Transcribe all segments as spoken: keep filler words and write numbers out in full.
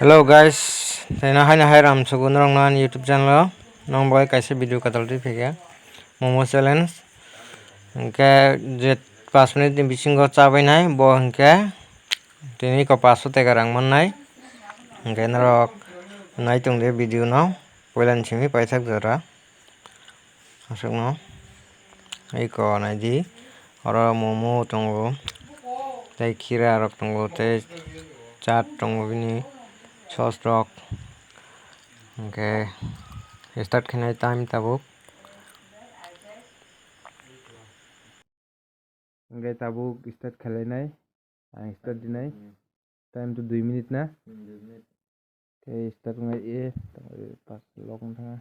Hello guys, tini haino hai ram sugun rok nan YouTube channel o nong bai kaisa video katal twi phikha, momo challenge. Hingke je pash minute ni bisingo chabai nai bo hingke tini ko pash taka rang mannai. Hingke norok nai tongde video no poila ni simi paithak jora. Aswkno iko naidi, oro momo tongo, tei khira rok tongo, tei chaat tongo, bini sauce rok. Hingke start khainai time tabuk. Hingke tabuk start khlainai, ang start dinai. Hmm. Time to dui minute na? Hmm, dui minute. Tei start wngnai e, tamo e pas log wng thangha.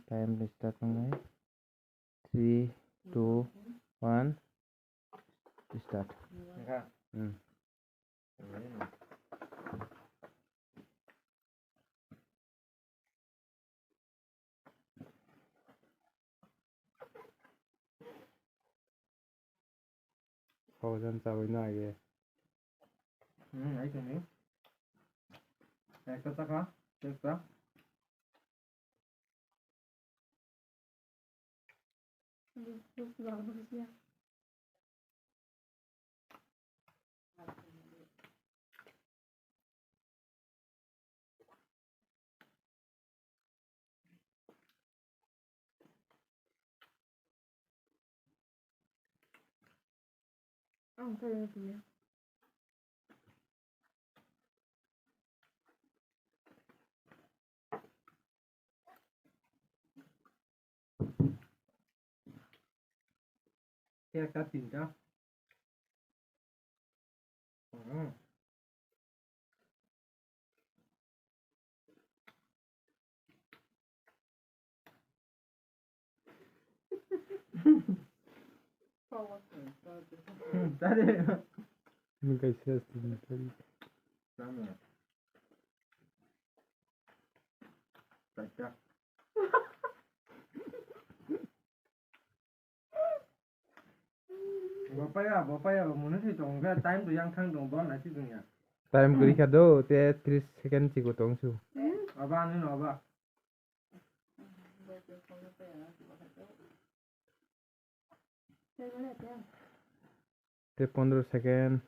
Time start wngnai. Three, two, one, start. Wngkha? Hmm. Hojan chabai no age. Hmm, ai tongni. Ekta chakha, ekta. Ang kaya punya. Kaya ka tinta. Hmm. Tadi. Ini guys, ya, sini tadi. Sama. Baca. Bopaya, bopaya, munu si tong, time tu yang thang tong, bon nasi tong ya. Time kuri kha do, te tris second chiko tong su. Aba, ani no, aba. Te pondro second.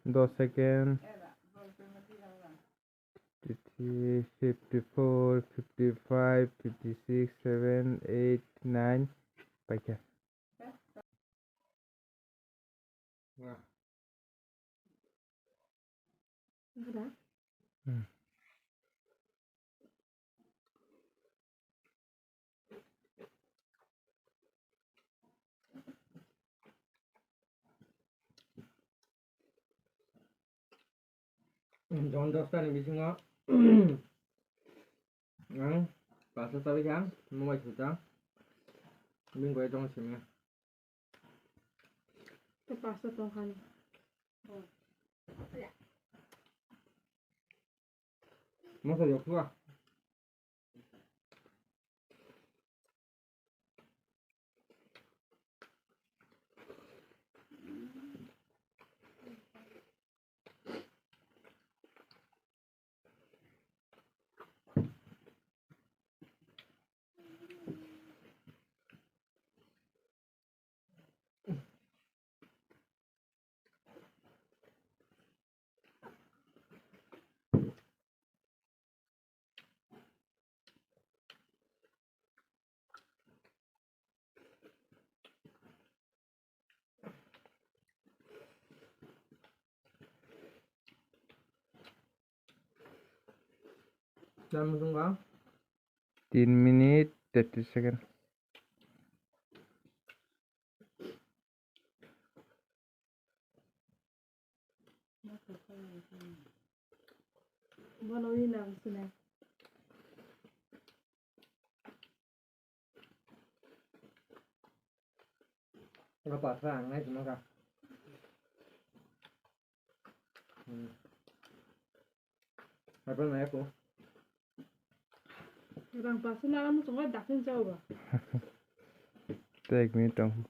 Dos second. Fifty, fifty-four, fifty-five, fifty-six, seven, eight, nine. Paikha. Hmm. Jon dosta ni bisingo ang pasta chabai kha, mobile sita, bini koi tong simi. Te pasta tong kha ni. Masa yok tua. Jam sungga. Tin minute thirty second. Bono wi nang sini. Apa sa ang nai sini ka. Hmm. Apa nai aku? Rang pasu na kamu sungai dakin jauh ba. Tek minute tong.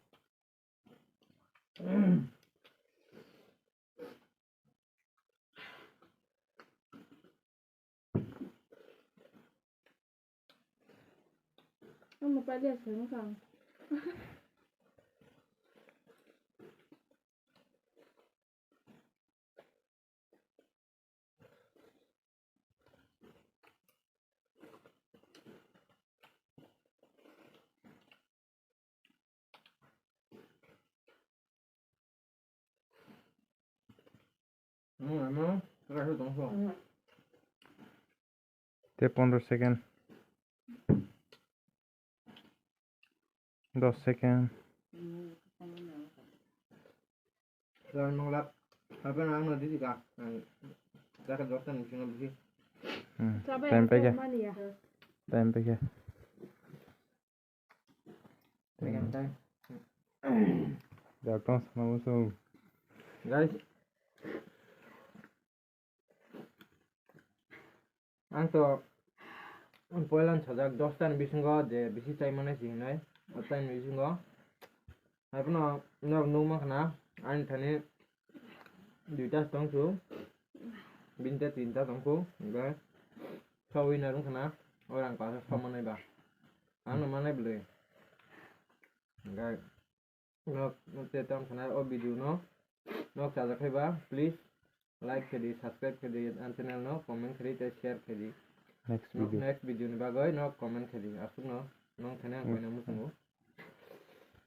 Pailiya se wngkha ang. Te pondro second. Dos second. Sir, nung lak. Apa nang na didi ka? Ang jaga dokter ni sini bisi. Hmm. Sabai. Time pege. Mania. Time pege. Time, time. Jaga tong sama musu. Guys, ang to poila sajak dosta ni bisingo je bisi chai mane si hinai, o chai ni bisingo. Hai phano nog nung ma khna, ani thani duita tong su, bini te tinta tong su, hingke sawi na rung khna, o rang pasa sa manai ba, ang no manai bwlwi. Hingke nog te tong khna o video no, nog chajak khe ba, please like khe di, subscribe khe di, ang channel no comment khe di, tei share khe di. Next video. Next video ni bagwi nog comment khe di, aswk no, nung thani ang koina muchungo.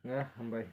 Nga, hambai.